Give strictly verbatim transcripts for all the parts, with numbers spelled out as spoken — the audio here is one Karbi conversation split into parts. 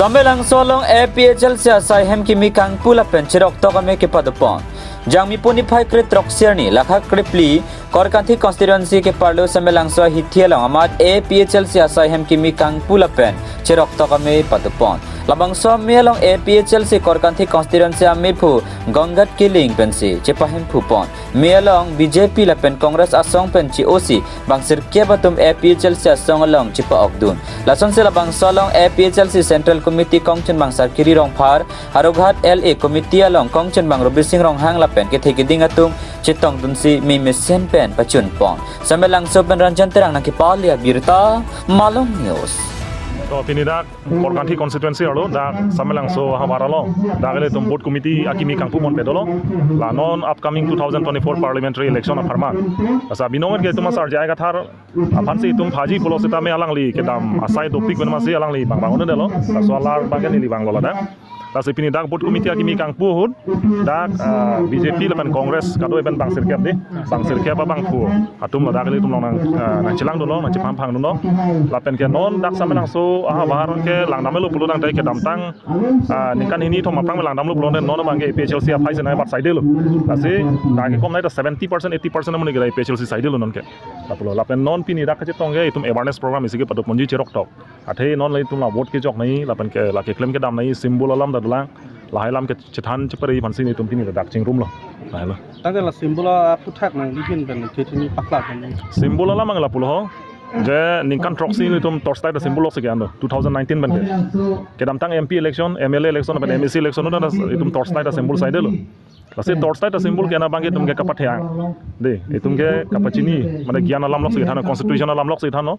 Samelangso along A P H L C asai hem kimi kangpu lapen cheroktok amei kepadopon. Jangmi pu niphai kre-throksi arni, lakha krephli, Korkanthi constituency keparlo Samelangso ahithi along amat A P H L C asai hem kimi kangpu lapen cheroktok amei padopon. Labangso amei along A P H L C Korkanthi constituency ameiphu Gonggat Killing pensi chepahemphupon. Amei along B J P lapen Congress asong pen che-osi bang sirkep atum A P H L C asong along chepa-okdun. Lasonsi labangso along A P H L C Central Committee kongchunbang Sarkiri Rongphar, Howraghat L A Committee along kongchunbang Robising Ronghang lapen kethe keding atum chetongdunsi mei mesen pen pachunpon. Samelangso pen Ranjan Terang nangkepale abirta, Malong News. To pini dak Korkanthi constituency arlo dak Samelangso ahavar along dak ilitum booth committee akimi kangpupon pe dolo. La non upcoming two thousand twenty-four parliamentary election apharman. Asa binong ke itum asar J I Kathar aphansi itum phaji pulo sitame alangli kedam asai dopik pen masi alangli bang bang un-edetlo. Laso alar bang ke neli banglo ladak. Lasi pini dak booth committee akimi kangpu ahut dak, ah, B J P lapen Congress kado-an pen bang sirkep dei, bang sirkep abangphu atum ladak ilitum along nang, ah, nangchelangdunlo, nangchephamphangdunlo. Lapen ke non dak Samelangso ahavar ke langdamlo pulo tangte kedamtang, ah, ningkan hini thom aphrang langdamlo pulo tangte non bang ke A P H L C aphai si nai bat saidelo. Lasi dak ke kom nai ta seventy percent, eighty percent amonit ke A P H L C saidelo non ke. Lapulo lapen non pini dak kachetong ke itum awareness program isi kepadoponji cheroktok. Athe non la itum la vote kejok nangji lapen ke la keklem kedam nangji symbol alam ta dolang. Lahai alam kechethan chepari aphansi nelitum pini ladak chingrumlo. Lahai lo. Tangte la symbol aphuthak nangji pen pen kethini pakla pen. Symbol alam ang lapulo ho. Je ningkan throksi nelitum torchlight asymbol loksi ke-an do two thousand nineteen pen ke. Kedamtang M P election, M L A election pen M A C election udah itum torchlight asymbol saidelo. Lasi torchlight asymbol ke-an abang ke itum ke kapathe-ang. Dei, itum ke kapachini, mane gyan alam loksi than, constitution alam loksi than.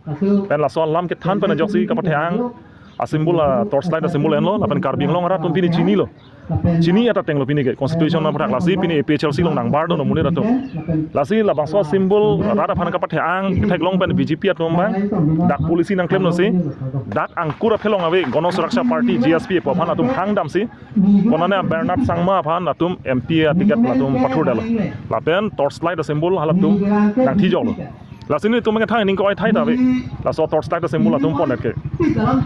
Pen laso alam kethan pen ajoksi kapathe-ang asymbol, ah, torchlight asymbol enlo, lapen Karbi Anglong arat atum pini chinilo. Chini ata tenglo pini ke constitution aphuthak lasi pini A P H L C along nangbardunlo monit atum. Lasi labangso symbol rat aphan kapathe-ang theklong pen B J P atum bang dak policy nangklemlo si dak angkur aphelong ave Gana Suraksha Party G S P pu aphan atum hangdamsi konane Bernard Sangma aphan atum M P aticket latum pathurdetlo. Lapen torchlight asymbol halatum nangthijoklo. Lasi nelitum ke thang ning ko ai thai ta ave. Laso torchlight asymbol atum pondet ke.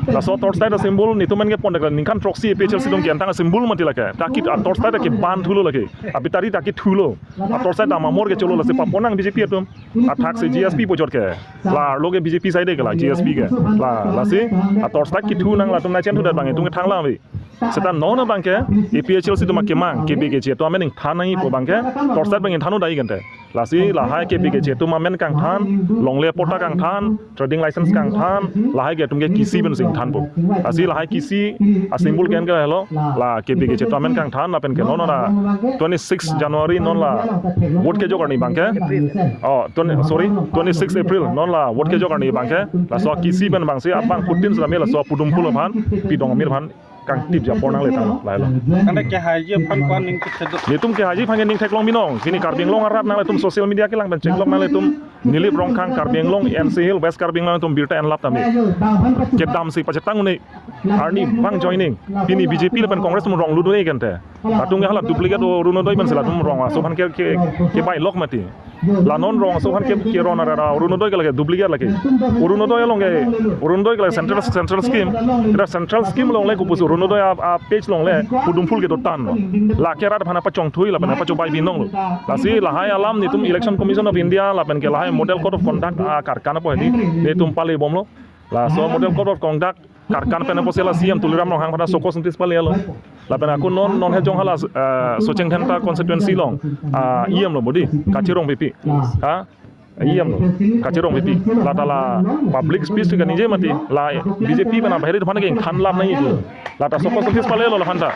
Laso torchlight asymbol nelitum ke pondet ke ningkan throksi A P H L C atum ke-an tang asymbol mati lake. Ta ki a torchlight ke ban thulo lake. A battery ta kithulo. A torchlight ta mamor ke cholo lasi paponang B J P atum. Athaksi G S P pu ajat ke. La arlo ke B J P side ke la G S P ke. La lasi a torchlight kithu nang latum nangchenthudet bang itum ke thang lang ave. Seta non abang ke A P H L C atum akemang K B K G atum amen ingthan nangji pu abang ke torchlight abang ingthan un-edetji kante. Lasi lahai K B K G atum amen kangthan, longle patta kangthan, trading license kangthan, lahai ke atum ke kisi pensi ingthanpo. Lasi lahai kisi asymbol ke-an ke lahelo, la K B K G atum amen kangthan, lapen ke non la twenty-six January non la vote kejok arni abang ke. Oh, twenty, sorry, twenty-six April non la vote kejok arni abang ke. Laso kisi pen abangsi abangphutin sitame laso pudum phul aphan, pidong amir aphan kangtipji apor nangle tanglo, lahai lo. Tangte kehaiji aphan ko-an ning thekthe do? Nelitum kehaiji aphan ke ning theklong binong. Pini Karbi Anglong arat nanglitum social media kelang pen cheklok nanglitum Nilip Rongkhang Karbi Anglong, N C Hills, West Karbi Anglong atum birta enlap tame. Kedamsi pachetang un-e arni bang joining. Pini B J P lapen Congress atum rong lutdun-e kante. Latum ke hala duplicate Orunodoi pensi latum rong aso aphan ke, ke, kebai lok mati. La non rong aso aphan ke, keron ara Orunodoi ke lake duplicate lake. Orunodoi along ke, Orunodoi ke lake central, central scheme. Ita central scheme along le kopusi Orunodoi a, a page along le pudum phul kedotan lo. Lake rat aphan pachongthui lapen pachobei binong lo. Lasi lahai alam nelitum Election Commission of India lapen ke lahai Model Code of Conduct akarkan apo hedi nelitum pale bomlo. Laso Model Code of Conduct karkan pen apotsi la C M Tuliram Ronghang aphan SOCO notice palelo. Lapen ako non, non hejong hala, eh, Socheng Dhenta constituency along, ah, E M lo bodi, Kachi Rongpipi. Ha? E M lo, Kachi Rongpipi. La ta la public speech kaningje mati, la B J P pen abaheri aphan ke ingthan lap nangji pu. La ta SOCO notice palelo laphanta.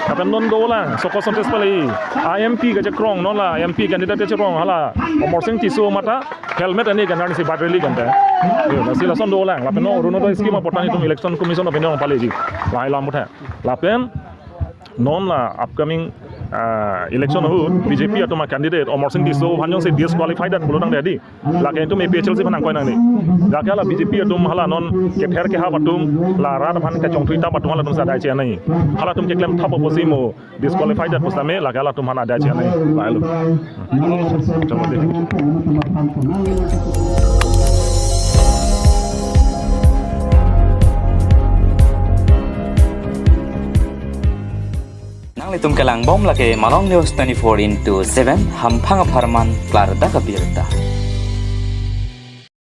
Lapen non dolang, SOCO notice pale. I M P kachekrong, non la M P candidate kachekrong, hala Amarsing Tisso mate helmet ani kan arnisi bat rally kante. Yo, lasi lason dolang. Lapen non Orunodoi scheme apotan itum Election Commission of India paleji. Lahai alam putha. Lapen non la upcoming, ah, election ahut B J P atum a candidate Amarsing Tisso aphan jongsi disqualified det pulo tangte di. Lake itum A P H L C aphan nangkoi nangne. Lake hala B J P atum hala non kether kehap atum la rat aphan kachongthui tap atum halatum si adai che-en nangji. Halatum keklem thap apotsi mo disqualified det pusitame lake halatum aphan adai che-en nangji. Lahai lo. Chalo dei. Nanglitum kelang bom lake Malong News twenty-four into seven, hamphang apharman klardak abirta.